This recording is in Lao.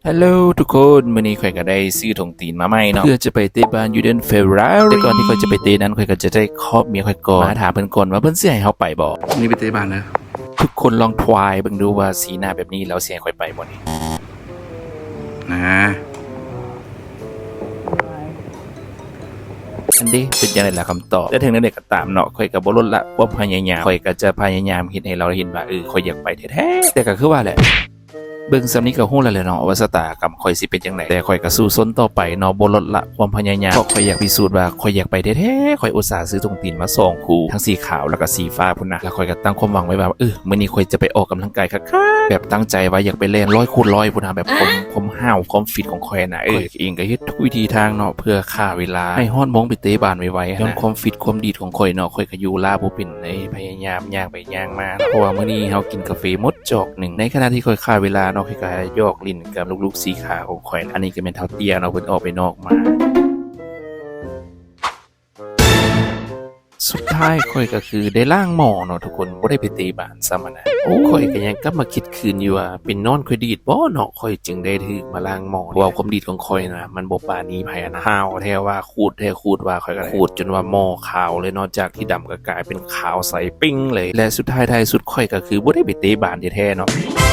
Hello ທຸກຄົນ, ມື້ນີ້ຂ້ອຍກໍໄດ້ຊື້ຖົງຕີນມາໃໝ່ເນາະ ເພື່ອຈະໄປເຕະບານຢູ່ເດີນ Ferrari. ແຕ່ກ່ອນທີ່ຂ້ອຍຈະໄປເຕະນັ້ນ ຂ້ອຍກໍຈະໄດ້ເຄາະເມຍຂ້ອຍກ່ອນ ມາຖາມເພິ່ນກ່ອນວ່າເພິ່ນຊິໃຫ້ເຮົາໄປບໍ່. ມື້ນີ້ໄປເຕະບານເດີ. ທຸກຄົນລອງທາຍເບິ່ງດູວ່າສີໜ້າແບບນີ້ລາວຊິໃຫ້ຂ້ອຍໄປບໍ່ນີ້. ນາ ອັນເດ ເປັນຈັ່ງໃດລະຄຳຕອບ? ແຕ່ເຖິງແນວໃດກໍຕາມເນາະ ຂ້ອຍກໍບໍ່ລົດລະຄວາມພະຍາຍາມ. ຂ້ອຍກໍຈະພະຍາຍາມເຮັດໃຫ້ລາວເຫັນວ່າ ເອີ ຂ້ອຍຢາກໄປແທ້ໆ. ແຕ່ກໍຄືວ່າແຫຼະ ເບິ່ງສ່ຳນີ້ກໍຮູ້ແລ້ວແຫຼະເນາະ ວ່າຊະຕາກຳຂ້ອຍຊິເປັນຈັ່ງໃດ. ແຕ່ຂ້ອຍກໍສູ້ຊົນຕໍ່ໄປເນາະ ບໍ່ລົດລະຄວາມພະຍາຍາມ ເພາະຂ້ອຍຢາກພິສູດວ່າຂ້ອຍຢາກໄປແທ້ໆ. ຂ້ອຍອຸດສ່າຊື້ຖົງຕີນມາສອງຄູ່ ທັງສີຂາວແລ້ວກໍສີຟ້າພຸ້ນນະ ແລ້ວຂ້ອຍກໍຕັ້ງຄວາມຫວັງໄວ້ວ່າ ເອີ ມື້ນີ້ຂ້ອຍຈະໄປອອກກຳລັງກາຍຄັກໆ ແບບຕັ້ງໃຈວ່າຢາກໄປແລ່ນຮ້ອຍຄູນຮ້ອຍພຸ້ນນະ ແບບຄວາມ ຄວາມຫ້າວ ຄວາມຟິດຂອງຂ້ອຍນະ. ເອີ ຂ້ອຍເອງກໍເຮັດທຸກວິທີທາງເນາະ ເພື່ອຂ້າເວລາໃຫ້ຮອດໂມງໄປເຕະບານໄວໆ ຍ້ອນຄວາມຟິດຄວາມດີດຂອງຂ້ອຍເນາະ ຂ້ອຍກໍຢູ່ລ້າບໍ່ເປັນເລີຍ ພະຍາຍາມຍ່າງໄປຍ່າງມາເນາະ ເພາະວ່າມື້ນີ້ເຮົາກິນກາເຟໝົດຈອກໜຶ່ງ. ໃນຂະນະທີ່ຂ້ອຍຂ້າເວລາເນາະ ຂ້ອຍກໍຫຍອກຫຼິ້ນກັບລູກໆສີຂາວຂອງຂ້ອຍ. ອັນນີ້ກໍແມ່ນເຖົ້າເຕ້ຍເນາະ ເພິ່ນອອກໄປນອກມາ. ສຸດທ້າຍຂ້ອຍກໍຄືໄດ້ລ້າງໝໍ້ເນາະທຸກຄົນ ບໍ່ໄດ້ໄປເຕະບານຊ້ຳຫັ້ນນະ. ໂອ້ ຂ້ອຍກໍຍັງກັບມາຄິດຄືນຢູ່ວ່າເປັນຍ້ອນຂ້ອຍດີດບໍ່ເນາະ ຂ້ອຍຈຶ່ງໄດ້ຖືກມາລ້າງໝໍ້. ເພາະວ່າຄວາມດີດຂອງຂ້ອຍນະ ມັນບໍ່ປານນີ້ໃຜຫັ້ນນະ ຫ້າວແທ້ວ່າ ຂູດແທ້ຂູດວ່າ ຂ້ອຍກໍຂູດຈົນວ່າໝໍ້ຂາວເລີຍເນາະ ຈາກທີ່ດຳກໍກາຍເປັນຂາວໃສປິ້ງເລີຍ. ແລະ ສຸດທ້າຍທ້າຍສຸດຂ້ອຍກໍຄືບໍ່ໄດ້ໄປເຕະບານແທ້ໆເນາະ.